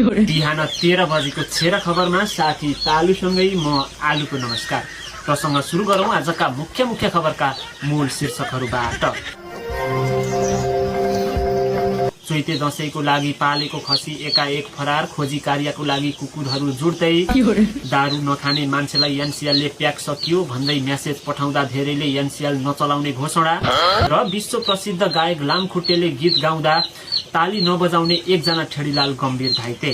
बिहान 13 बजेको छेरा खबरमा साथी तालुसँगै म आलुको नमस्कार। प्रसंग सुरु गरौं आजका मुख्य खबरका मूल शीर्षकहरूबाट। चैते दशैंको लागि पालेको खसी एकाएक फरार, खोजी कार्यको लागि कुकुरहरू जुट्दै। दारू नखाने मान्छेलाई एनसीएलले प्याक सकियो भन्दै मेसेज पठाउँदा धेरैले एनसीएल नचलाउने घोषणा। र विश्व प्रसिद्ध गायक लामखुट्टेले गीत गाउँदा ताली नबजाउने एकजना ठेडीलाल गम्भीर घाइते।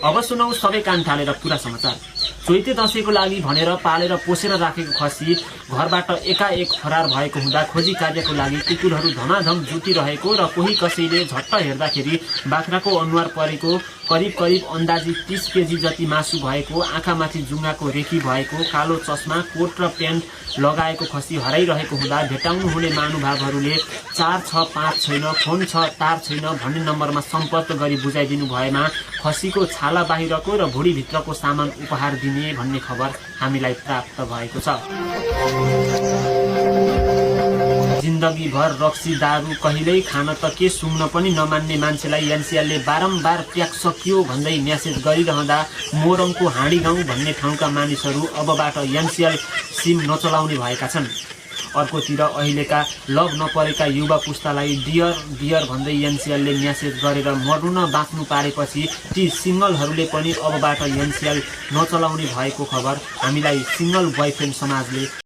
अब सुनौ सबै कान थालेर पूरा समाचार। चैते दशैंको लागि भनेर पालेर पोसेर राखेको खसी घरबाट एकाएक फरार भएको हुँदा खोजी कार्यको लागि कुकुरहरू धमाधम जुटिरहेको र कोही कसैले झट्ट हेर्दाखेरि बाख्राको अनुहार परेको, करिब अन्दाजी 30 केजी जति मासु भएको, आँखामाथि जुङ्गाको रेखी भएको, कालो चस्मा, कोट र प्यान्ट लगाएको खसी हराइरहेको हुँदा भेटाउनु हुने महानुभावहरूले 465 छैन, फोन छ तार छैन भन्ने नम्बरमा सम्पर्क गरी बुझाइदिनु भएमा खसीको छाला बाहिरको र भुँडीभित्रको सामान उपहार दिने भन्ने खबर हामीलाई प्राप्त भएको छ। जिन्दगीभर रक्सी दारू कहिल्यै खान त के सुँग्न पनि नमान्ने मान्छेलाई एनसीएलले बारम्बार प्याक सकियो भन्दै मेसेज गरिरहँदा मोरङको हाँडी गाउँ भन्ने ठाउँका मानिसहरू अबबाट एनसीएल सिम नचलाउने भएका छन्। अर्कोतिर अहिलेका लभ नपरेका युवा पुस्तालाई डियर भन्दै एनसीएलले मेसेज गरेर मर्नु न बाँच्नु पारेपछि ती सिङ्गलहरूले पनि अबबाट एनसीएल नचलाउने भएको खबर हामीलाई सिङ्गल बोयफ्रेन्ड समाजले